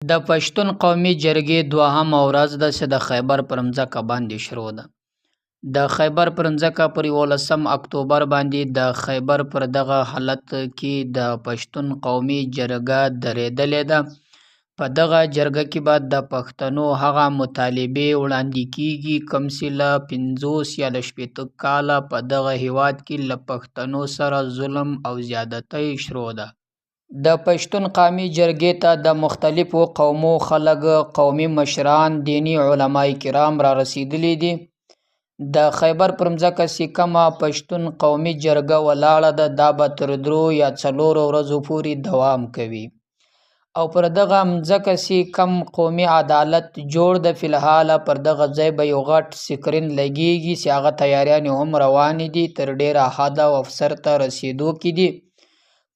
د پښتون قومي جرګې دوهمه ورځ ده چې د خیبر پر مځکه باندې شروع ده. د خیبر پر مځکه پر 11 اکتوبر باندې د خیبر پر دغه حالت کې د پښتون قومي جرګه درېدلې ده. په دغه جرګه کې به د پښتنو هغه مطالبې وړاندې کیږي کوم چې له 50 یا له 60 کاله په دغه هیواد کې له پښتنو سره ظلم او زیادتۍ شروع ده. د پښتون قامي جرګې ته د مختلفو قومو خلک، قومي مشران، دیني علماء کرام را رسېدلي دي. د خیبر پر مځکه چې کومه پښتون قومي جرګه ولاړه ده، دا به تر 3 یا 4 ورځو پورې دوام کوي. او پر دغه مځکه چې کم قومي عدالت جوړ ده، فی الحال پر دغه ځای به یو غټ سکرین لګیږي چې هغه تیاریانې هم روانې دي، تر ډېره حده او افسر ته رسېدو کې دي.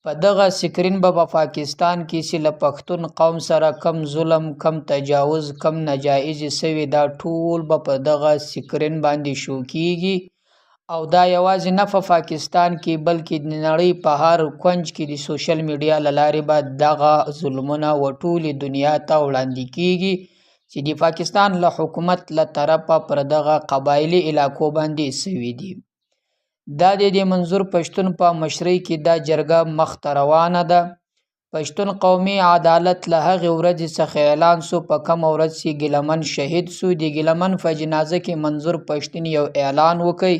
په دغه سکرین به په پاکستان کې چې له پښتون قوم سره کم ظلم، کم تجاوز، کم ناجایزې سوي، دا ټول به په دغه سکرین باندې شو کیږي. او دا یوازې نه په پاکستان کې بلکې د نړۍ په هر کنج کې د سوشل میډیا له لارې به دغه ظلمونه و ټولې دنیا ته وړاندې کیږي چې د پاکستان له حکومت له طرفه پر دغه قبایلي علاقو باندې سوي دي. دا د منظور پښتون په مشرۍ کې دا جرګه مخته روانه ده. پښتون قومي عدالت له هغې ورځې څخه اعلان سو په کومه ورځ چې ګیلمن شهید سو. د ګیلمن په جنازه کې منظور پښتون یو اعلان وکړ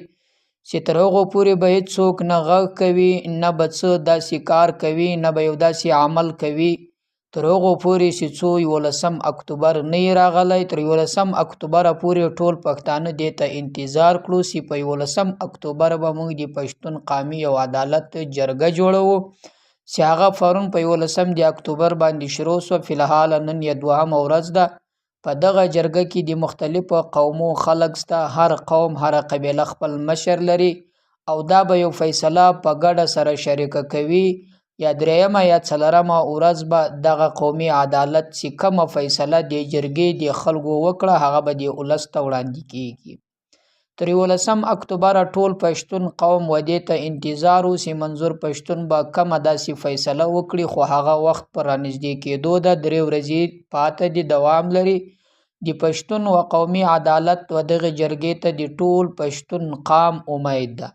چې تر هغو پورې به هیڅوک نه غږ کوي، نه به څه داسې کار کوي، نه به یو داسې عمل کوي تر هغو پورې چې څو 11 اکتوبر نه یې راغلی. تر 11 اکتوبره پورې ټول پښتانه دې ته انتظار کړو چې په 11 اکتوبر به موږ د پښتون قامي یو عدالت جرګه جوړوو چې هغه پرون په 11 د اکتوبر باندې شروع سوه. فی الحال نن یې دوهمه ورځ ده. په دغه جرګه کې د مختلفو قومو خلک سته، هر قوم هره قبیله خپل مشر لري او دا به یو فیصله په ګډه سره شریکه کوي. یا درېیمه یا څلورمه ورځ به دغه قومي عدالت چې کومه فیصله د جرګې د خلکو وکړه هغه به د ولس ته وړاندې کیږي. تر 11 اکتوبره ټول پښتون قوم و دې ته انتظار و چې منظور پښتون به کومه داسې فیصله وکړي، خو هغه وخت پر رانږدې کېدو ده، 3 ورځې پاته دي، دوام لري. د پښتون و قومي عدالت و دغې جرګې ته د ټول پښتون قام امید ده.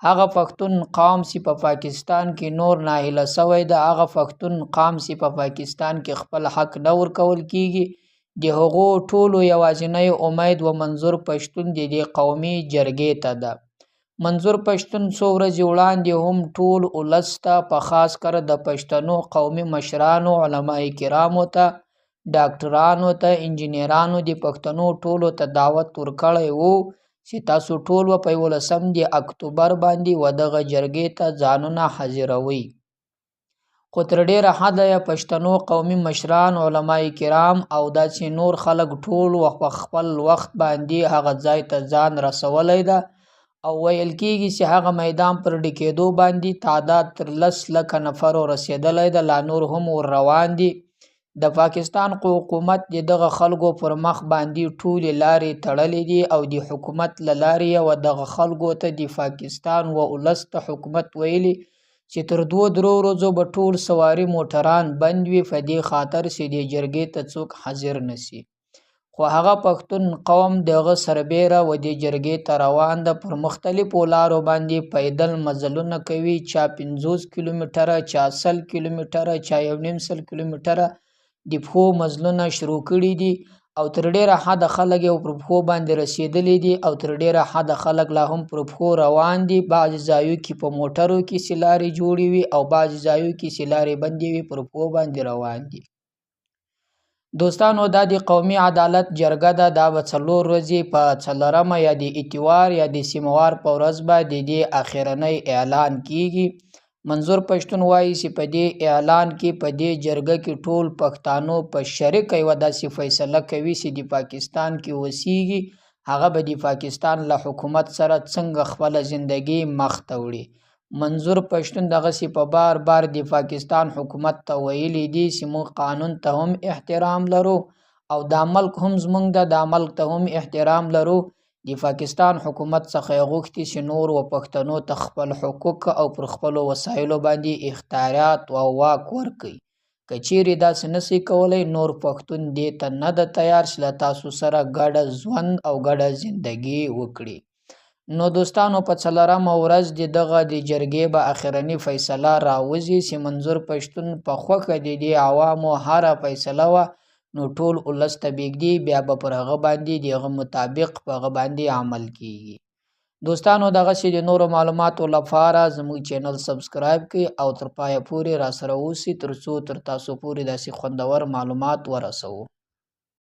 هغه پښتون قوم چې په پاکستان کې نور ناهیله سوی ده، هغه پښتون قام چې په پاکستان کې خپل حق نه ورکول کیږي، د هغو ټولو یوازینی امید و منظور پښتون د دې قومي جرګې ته ده. منظور پښتون څو ورځې وړاندې هم ټول ولس ته په خاص کر د پښتنو قومي مشرانو، علماء کرامو ته، ډاکټرانو ته، انجنیرانو، د پښتنو ټولو ته دعوت ورکړی وو چې تاسو ټول به په 11 د اکتوبر باندې و دغه جرګې ته ځانونه حاضروئ. خو تر ډېره حده یې پښتنو قومي مشران، علماء کرام او داسې نور خلک ټول په خپل وخت باندې هغه ځای ته ځان رسولی ده. او ویل کیږي چې هغه میدان پر ډکېدو باندې تعداد تر 10 لکه نفرو رسېدلی ده، لا نور هم ور روان دي. د پاکستان حکومت د دغه خلکو پر مخ باندې ټولې لارې تړلې دي او د حکومت له لارې یې و دغه خلکو ته د پاکستان و ولس ته حکومت ویلي چې تر 2-3 ورځو به ټول سواري موټران بند وي، په دې خاطر چې دې جرګې ته څوک حاضر نه سي. خو هغه پښتون قوم د هغه سربېره و دې جرګې ته روان ده، پر مختلفو لارو باندې پیدل مزلونه کوي، چا 50 کیلومتره، چا 100 کیلومتره، چا 1.5 کیلومتره د پښو مزلونه شروع کړي دي او تر ډېره حده خلک یې پر پښو باندې رسېدلي دي او تر ډېره حده خلک لا هم پر پښو روان دي. بعضې ځایو کې په موټرو کې چې لارې جوړې وي او بعضې ځایو کې چې لارې بندې وي پر پښو باندې روان دي. دوستانو، دا د قومي عدالت جرګه ده، دا به 4 ورځې په څلورمه یا د اتوار یا د سیموار په ورځ به د دې اخرنی اعلان کیږي. منظور پښتون وایي چې په دې اعلان کې په دې جرګه کې ټول پښتانو په شریکه یوه داسې فیصله کوي چې د پاکستان کې اوسیږي، هغه به د پاکستان له حکومت سره څنګه خپله زندګي مخته وړي. منظور پښتون دغسې په بار بار د پاکستان حکومت ته ویلي دي چې موږ قانون ته هم احترام لرو او دا ملک هم زموږ ده، دا ملک ته هم احترام لرو. د پاکستان حکومت څخه یې غوښتي چې نور و پښتنو ته خپل حقوق او پر خپلو وسایلو باندې اختیارات او واک ورکړي. که که چیرې داسې نسی کولی، نور پښتون دې ته نه ده تیار چې له تاسو سره ګډه ژوند او ګډه زندګي وکړي. نو دوستانو، په څلورمه ورځ د دغه د جرګې به اخرنی فیصله راوځي چې منظور پښتون په خوښه د دې عوامو هره فیصله وه نو ټول ولس ته به ږدي، بیا به پر هغه باندې د هغه مطابق په هغه باندې عمل کیږي. دوستانو، دغسې د نورو معلوماتو لپاره زموږ چینل سبسکرایب کړئ او تر پایه پورې راسره اوسئ، تر څو تر تاسو پورې داسې خوندور معلومات ورسوو.